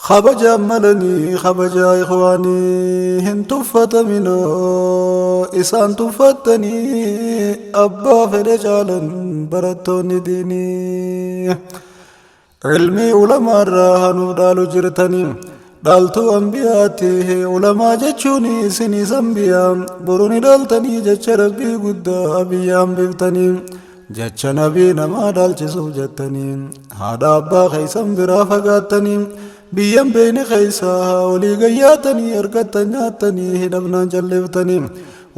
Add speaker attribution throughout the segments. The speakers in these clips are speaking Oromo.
Speaker 1: Kabajaan malanii kabajaa ikhwaanii hin tuffataminoo isaan tuffattanii abbaa fedhe caalan barattoonni diinii. Ilmii ulamaarraa hanuuf dhaalu jirtanii dhaaltuu ambiyaatti ulamaa jechuun isinis ambiyaa boru ni dhaaltanii jecha rabbii guddaa biyya hambiftanii jecha nabii namaa dhaalchisuuf jettanii haadha abbaa keessan biraa fagaattanii biyyan beeyne keessaa olii gayyaatanii argattan nyaattanii hidhamnaan calleeftanii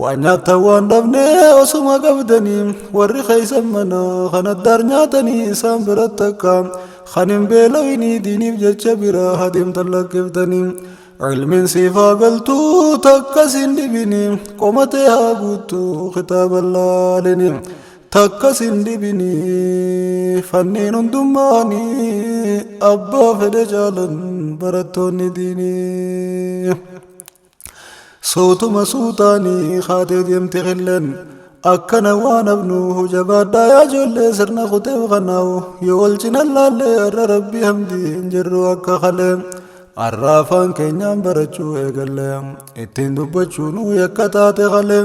Speaker 1: waan nyaattan waan dhabne osuma qabdanii warri keessan mana kan addaar nyaatanii isaan biratti akka kan hin beelawinii diiniif jecha biraa adeemtan lakkiftanii ilmiin siif haa galtuu takka sin dhibini qomatee haa guuttuu kitaaba laalini takka sin dhibini fanneen hundummaanii abbaa fedhe caalan barattoonni diinii. Suutuma suutaanii kaatee deemte qilleen akkana waan hafnu jabaadhaa yaa ijoollee sirna kuteef kanaawu yoo wal cina laallee har'a rabbii hamdii hin jirru akka kalee har'a afaan keenyaan barachuu eegalle ittiin dubbachuu nu yakka taate kalee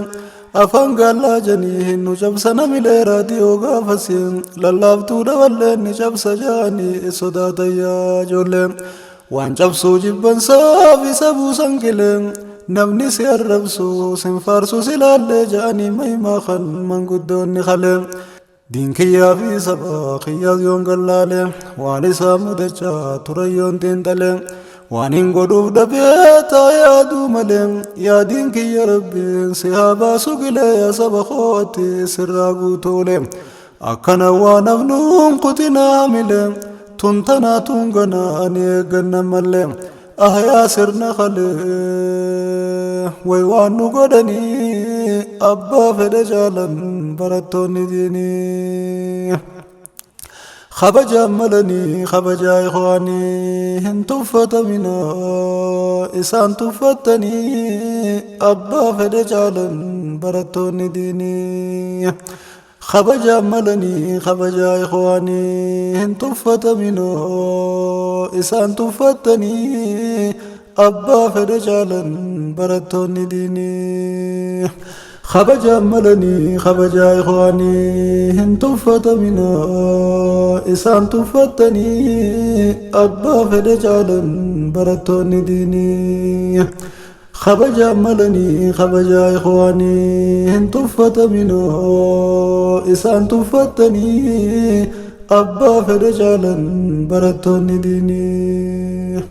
Speaker 1: afaan gaallaa janii hin nu cabsa namilee raadiyoo gaafasi lallaaftuu dhaballee ni cabsa jaanii sodaatan yaa ijoollee waan cabsuu jibbansaaf isa buusan qilee namni si arrabsu sin faarsu si laallee ja'anii mahimaa kan manguddoonni kalee diin kiyyaa fi saba kiyyaas yoon gallaale waan isaa mudachaa turan yoon xiinxalee waan hin godhuuf dhabee taa'ee yaaduu malee yaadiin kiyya rabbiin si haa baasu gilee yaa saba kootti sirraa guutuule akkana waan hafnuun kutinaa milee tuntanaa tunganaa ani eegganna mallee ahyaa sirna kalee way waan nu godhanii abbaa fedhe caalan barattoonni diinii. Kabajaan malanii kabajaa ikhwaanii hin tuffataminaa isaan tuffattanii abbaa fedhe caalan barattoonni diinii. Kabajaan malanii kabajaa ikhwaanii hin tuffataminoo isaan tuffattanii abbaa fedhe caalan barattoonni diinii. Kabajaan malanii kabajaa ikhwaanii hin tuffataminoo isaan tuffattanii abbaa fedhe caalan barattoonni diinii. Kabajaan malanii kabajaa ikhwaanii hin tuffataminoo isaan tuffattanii abbaa fedhe caalan barattoonni diinii.